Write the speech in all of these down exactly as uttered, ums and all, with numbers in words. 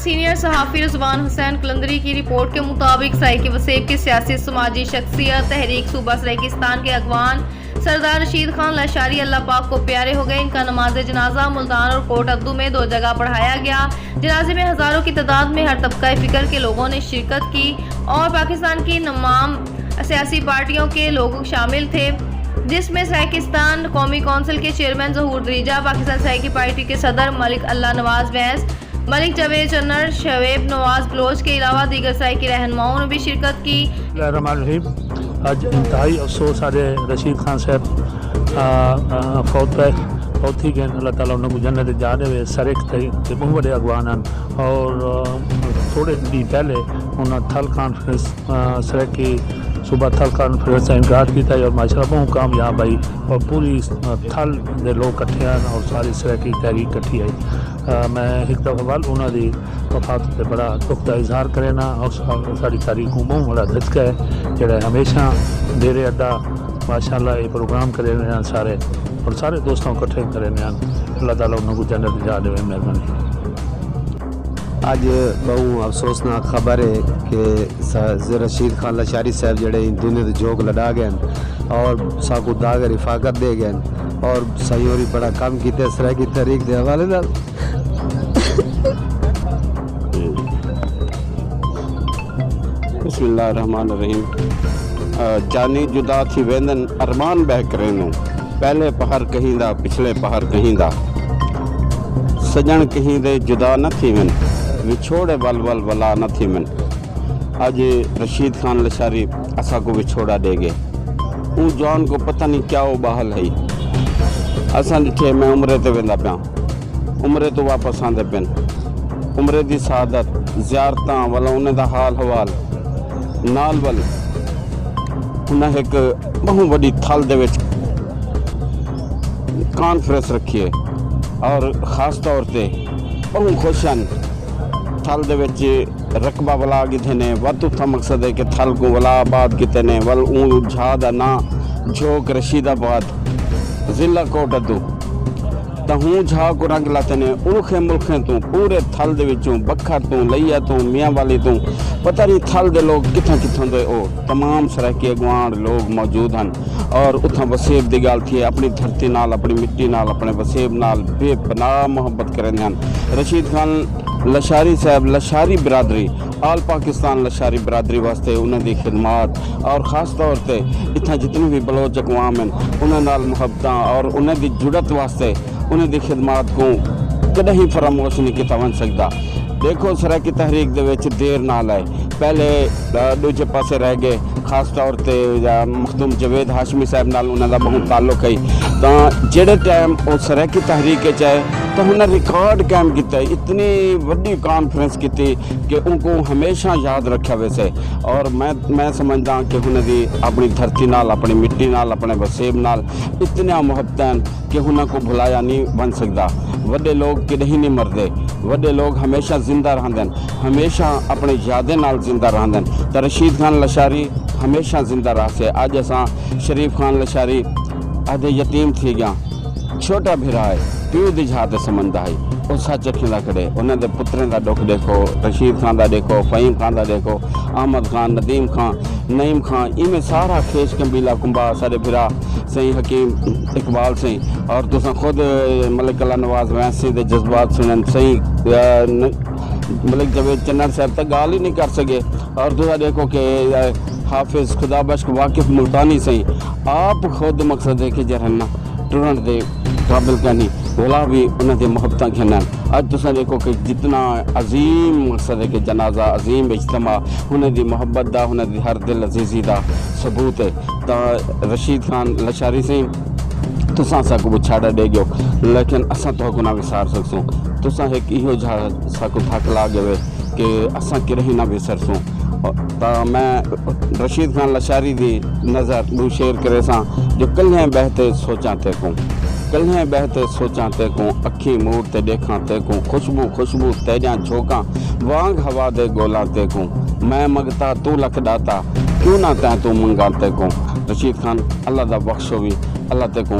سینئر صحافی رضوان حسین قلندری کی رپورٹ کے مطابق، سرائیکی وسیب کے سیاسی سماجی شخصیت، تحریک صوبہ سرائیکستان کے اگوان سردار رشید خان لاشاری اللہ پاک کو پیارے ہو گئے۔ ان کا نماز جنازہ ملتان اور کوٹ ادو میں دو جگہ پڑھایا گیا۔ جنازے میں ہزاروں کی تعداد میں ہر طبقہ فکر کے لوگوں نے شرکت کی اور پاکستان کی تمام سیاسی پارٹیوں کے لوگ شامل تھے، جس میں سرائیکستان قومی کونسل کے چیئرمین ظہور دریجہ، پاکستان سرائیکی پارٹی کے صدر ملک اللہ نواز وینس، ملک جاوید چنڑ، شعیب نواز بلوچ کے علاوہ دیگر سرائیکی رہنماؤں نے بھی شرکت کی۔ بسم اللہ الرحمن الرحیم۔ اڄ انتہائی افسوس ساݙے رشید خان صاحب، آ، آ، فوت پئے، فوت تھی ڳئے۔ اللہ تعالیٰ انہاں کوں جنت جا ݙیوے۔ سرائیک تے، تے ٻہوں وݙے اڳواݨ ہن اور، آ، تھوڑے ݙینہہ پہلے انہاں تھل کانفرنس، آ، سرائیکی صوبہ تھل کانفرنس دا انعقاد کیتا ہے اور ماشاءاللہ ٻہوں کامیاب ہئی اور پوری، آ، تھل دے لوگ کٹھے ہن اور ساری سرائیکی تحریک کٹھی ہئی۔ آ، میں ہک دفعہ ول انہاں دی وفات تے بڑا دکھ دا اظہار کرینا اور سا-، ساݙی تاریخ کوں ٻہوں وݙا دھچکا ہے، جیڑھا ہمیشہ ڈیرے اڈا ماشاءاللہ اے پروگرام کریندے ہن سارے، اور سارے دوستاں کوں کٹھے کریندے ہن۔ اللہ تعالیٰ انہاں کوں جنت جا ݙیوے۔ مہربانی۔ اڄ ٻہوں افسوسناک خبر ہے کہ س-، رشید خان لشاری صاحب جیڑھے ایں دنیا توں جھوک لݙا ڳئے ہن اور ساکوں داغ رفاقت ݙے ڳئے ہن اور سئیں ہوری بڑا کم کیتے سرائیکی تحریک دے حوالے نال۔ بسم اللہ الرحمن الرحیم۔ آ، جانی جدا تھی ویندن، ارمان بہہ کریندوں۔ پہلے پہر کہیں دا، پچھلے پہر کہیں دا۔ سڄݨ کہیں دے جدا نہ تھیون، وچھوڑے ول ول ولا نہ تھیون۔ اڄ رشید خان لشاری اساکوں وچھوڑا ݙے ڳئے۔ اوں جوان کوں پتہ نی کیا او ٻاہل ہئی۔ اساں ݙٹھے، میں عمرے تے ویندا پیاں۔ عمرے توں واپس آندے پن۔ عمرے دی سعادت، زیارتاں، ولا انہیں دا حال حوال۔ نال ول انہاں ہک ٻہوں وݙی تھل دے وچ کانفرنس رکھی ہے اور خاص طور تے ٻہوں خوش ہن۔ تھل دے وچ رقبہ ولا گھدے نے، وت اتھاں مقصد ہے کہ تھل کوں ولا آباد کیتے نے، ول اوں جھا دا ناں جھوک رشید آباد، ضلع کوٹ ادو۔ تاں ہوں جھا کوں رنگ لاتے نے، الخیں ملخیں توں، پورے تھل دے وچوں، بکھر توں، لئیا توں، میاں والی توں، پتہ نہیں تھل دے لوگ کتھاں کتھاں دے او، تمام سرائیکی اڳواݨ لوگ موجود ہن۔ اور اتھاں وسیب دی ڳالھ تھی ہے، اپݨی دھرتی نال، اپݨی مٹی نال، اپݨے وسیب نال بے پناہ محبت کریندے ہن۔ رشید خان لشاری صاحب، لشاری برادری، آل پاکستان لشاری برادری واسطے انہاں دی خدمات اور خاص طور تے اتھاں جتنی بھی بلوچ اقوام ہن، انہاں نال محبتاں اور انہاں دی جڑت واسطے انہاں دی خدمات کوں کݙاہیں فراموش نہیں کیتا ونڄ سڳدا۔ ݙیکھو، سرائیکی تحریک دے وچ دیر نال آئے، پہلے، آ، ݙوجھے پاسے رہ ڳئے، خاص طور تے، آ، مخدوم جاوید ہاشمی صاحب نال انہاں دا ٻہوں تعلق ہئی۔ تاں جیڑھے ٹائم او سرائیکی تحریک اچ آئے تاں انہاں ریکارڈ قائم کیتا، اتنی وݙی کانفرنس کیتی کہ اونکوں ہمیشہ یاد رکھیا ویسے۔ اور میں، میں سمجھداں کہ انہاں دی اپݨی دھرتی نال، اپݨی مٹی نال، اپݨے وسیب نال اتنیاں محبتاں ہن کہ انہاں کوں بھلایا نہیں ونڄ سڳدا۔ وݙے لوگ کݙاہیں نہیں مردے، وݙے لوگ ہمیشہ زندہ رہندن، ہمیشہ اپݨے یادیں نال زندہ رہندن۔ تاں رشید خان لشاری ہمیشہ زندہ رہسے۔ اڄ اساں شریف خان لشاری آہدے یتیم تھی ڳیاں، چھوٹا بھرا ہے، پیو دی جھا تے سمجھدا ہئی۔ او سچ اکھیں دا کھڑے، انہاں دے پتریں دا ݙکھ ݙیکھو، رشید خان دا ݙیکھو، فہیم خان دا ݙیکھو، احمد خان، ندیم خان، نعیم خان، ایویں سارا خیش قبیلہ کنبہ، ساݙے بھرا سئیں حکیم اقبال سئیں، اور تساں خود ملک اللہ نواز وینس سئیں دے جذبات سݨن سئیں، آ، ن-، ملک جاوید چنڑ صاحب تاں ڳالھ ہی نہیں کر سڳے۔ اور تساں ݙیکھو کہ، آ، حافظ خدا بخش واقف ملتانی سئیں آپ خود مقصد ہے کہ جیڑھے نا ٹرݨ دے قابل کائنی، ولا وی انہاں دی محبتاں گھنن۔ اڄ تساں ݙیکھو کہ جتنا عظیم مقصد ہے کہ جنازہ، عظیم اجتماع، انہاں دی محبت دا، انہاں دی ہر دل عزیزی دا ثبوت ہے۔ تاں رشید خان لشاری سئیں، تساں اساکوں وچھاڑا ݙے ڳیو، لیکن اساں تہاکوں نہ وسار سڳسوں۔ تساں ہک ایہو جھا ساکوں دھک لا ڳئے کہ اساں کݙاہیں نہ وسرسوں۔ تاں میں رشید خان لشاری دی نظر ݙو شعر کریساں جو کلھیں ٻہہ تے سوچاں تیکوں، کلھیں ٻہہ تے سوچاں تیکوں، اکھیں موڑ تے ݙیکھاں تیکوں، خوشبو خوشبو تیݙیاں جھوکاں وانگ ہوا دے ڳولاں تیکوں۔ میں منگتا توں لکھ ݙاتا، کیوں نہ تیں توں منگاں تیکوں۔ رشید خان، اللہ دا بخش ہووی، اللہ تیکوں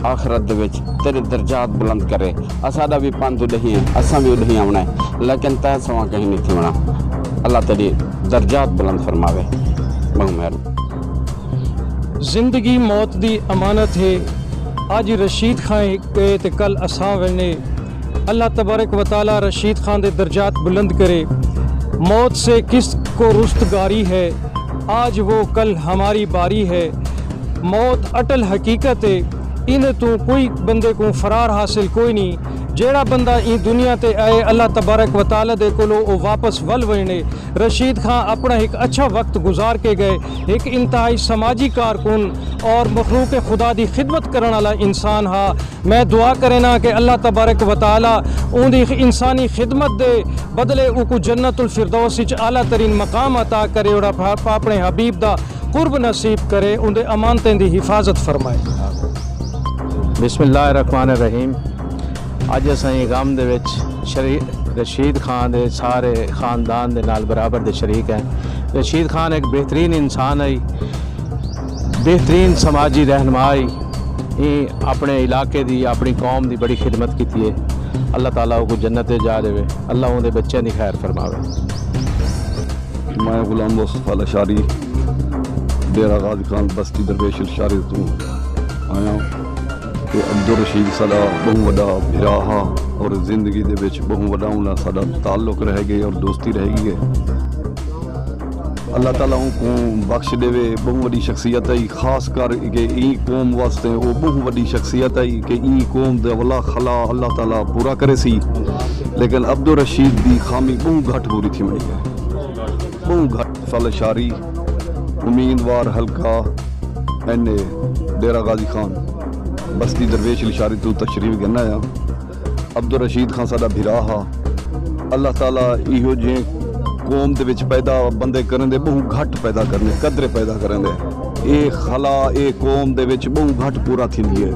آخرت دے وچ تیݙے درجات بلند کرے۔ اساݙا وی پندھ اݙہیں ہے، اساں وی اݙہیں آوݨا ہے، لیکن تیں سوا کہیں نہیں تھیوݨا۔ اللہ تیݙے درجات بلند فرماوے۔ ٻہوں مہربانی۔ زندگی موت دی امانت ہے۔ اڄ رشید خاں ہک تے کل اساں ویندے۔ اللہ تبارک و تعالیٰ رشید خاں دے درجات بلند کرے۔ موت سے کس کو رستگاری ہے، آج وہ کل ہماری باری ہے۔ موت اٹل حقیقت ہے، ایندے توں کوئی بندے کوں فرار حاصل کوئی نہیں۔ جیڑھا بندہ ایں دنیا تے آئے، اللہ تبارک و تعالیٰ دے کولو او واپس ول ویندے۔ رشید خاں اپݨا ہک اچھا وقت گزار کے ڳئے۔ ہک انتہائی سماجی کارکن اور مخلوق خدا دی خدمت کرݨ والا انسان ہا۔ میں دعا کرینداں کہ اللہ تبارک و تعالیٰ اوندی انسانی خدمت دے بدلے اوکوں جنت الفردوس وچ اعلیٰ ترین مقام عطا کرے اور اپ-، اپݨے حبیب دا قرب نصیب کرے، اوندے امانتیں دی حفاظت فرمائے۔ بسم اللہ الرحمن الرحیم۔ اڄ اساں ایں غم دے وچ شری-، رشید خان دے سارے خاندان دے نال برابر دے شریک ہیں۔ رشید خان ہک بہترین انسان ہئی، بہترین سماجی رہنما ہئی۔ ایں اپݨے علاقے دی، اپݨی قوم دی بڑی خدمت کیتی ہے۔ اللہ تعالیٰ اوکوں جنت جا ݙیوے، اللہ اوندے بچیاں دی خیر فرماوے۔ میں غلام مصطفیٰ لشاری، ڈیرہ غازی خان بستی درویش لشاری توں آیاں۔ تے عبدالرشید ساݙا ٻہوں وݙا بھرا ہا اور زندگی دے وچ ٻہوں وݙا انہاں ساݙا تعلق رہ ڳئے اور دوستی رہ ڳئی ہے۔ اللہ تعالیٰ اونکوں بخش ݙیوے، ٻہوں وݙی شخصیت ہئی، خاص کر کہ ایں قوم واسطے او ٻہوں وݙی شخصیت ہئی کہ ایں قوم دے ولا خلا اللہ تعالیٰ پورا کریسی۔ لیکن عبدالرشید دی خامی ٻہوں گھٹ پوری تھیوݨی ہے، ٻہوں گھٹ۔ فل شاری، امیدوار حلقہ این اے، ڈیرہ غازی خان، بستی درویش لشاری توں تشریف گھن آیا۔ عبدالرشید خان ساݙا بھرا ہا۔ اللہ تعالیٰ ایہو جہیں قوم دے وچ پیدا بندے کرن دے ٻہوں گھٹ پیدا کرن دے، قدرے پیدا کرن دے۔ اے خلا، اے قوم دے وچ ٻہوں گھٹ پورا تھیندی ہے۔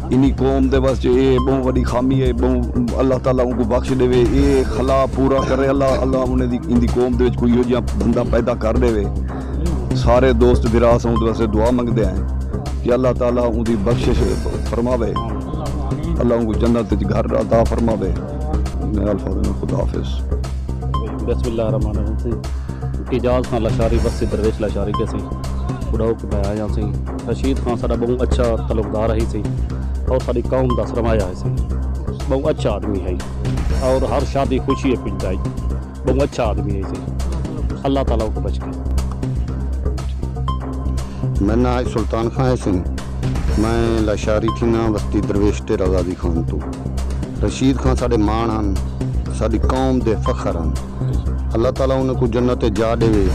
انہی قوم دے واسطے اے ٻہوں وݙی خامی ہے، ٻہوں اللہ تعالیٰ اونکوں بخش ݙیوے۔ اے خلا پورا کرے اللہ، اللہ انہیں دی، ان دی قوم دے وچ کوئی ایہو جہاں بندہ پیدا کر ݙیوے۔ سارے دوست بھرا اساں اوندے واسطے دعا منگدے ہیں کہ اللہ تعالیٰ اوندی بخشش فرماوے، اللہ اونکوں جنت وچ گھر عطا فرماوے۔ میں الفاظ میں خدا حافظ۔ بسم اللہ الرحمن الرحیم۔ اعجاز خان لاشاری، بستی درویش لاشاری کے سی، بڑھاؤ کے میں آیا سی۔ رشید خان ساݙا ٻہوں اچھا تعلقدار ہے سی اور ساݙی قوم دا سرمایہ ہے سی، ٻہوں اچھا آدمی ہے اور ہر شادی خوشی ہے پڄدا ہے۔ ٻہوں اچھا آدمی ہے سی، اللہ تعالیٰ کو بچ کے۔ میں ناں ہے سلطان خان ہے سی، میں لاشاری تھی ناں بستی درویش ڈیرہ غازی خان تو۔ رشید خان ساݙے ماݨ ہن، ساݙی قوم دے فخر ہن۔ اللہ تعالیٰ انہیں کو جنت جا ݙیوے۔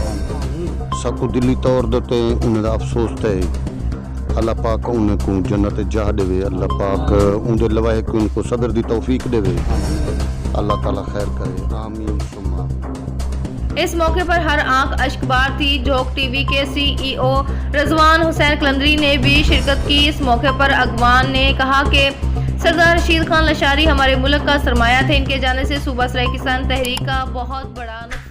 ساکو دلی طور دے تے انہیں دا افسوس تے اللہ پاک انہیں کو جنت جا ݙیوے۔ اللہ پاک اوندے لواحقین کو صبر دی توفیق ݙیوے۔ اللہ تعالیٰ خیر کرے، آمین ثم آمین۔ اس موقع پر ہر آنکھ اشک بار تھی۔ جھوک ٹی وی کے سی ای او رضوان حسین قلندری نے بھی شرکت کی۔ اس موقع پر اگوان نے کہا کہ سردار رشید خان لشاری ہمارے ملک کا سرمایہ تھے، ان کے جانے سے صوبہ سرائیکستان تحریک کا بہت بڑا نقصان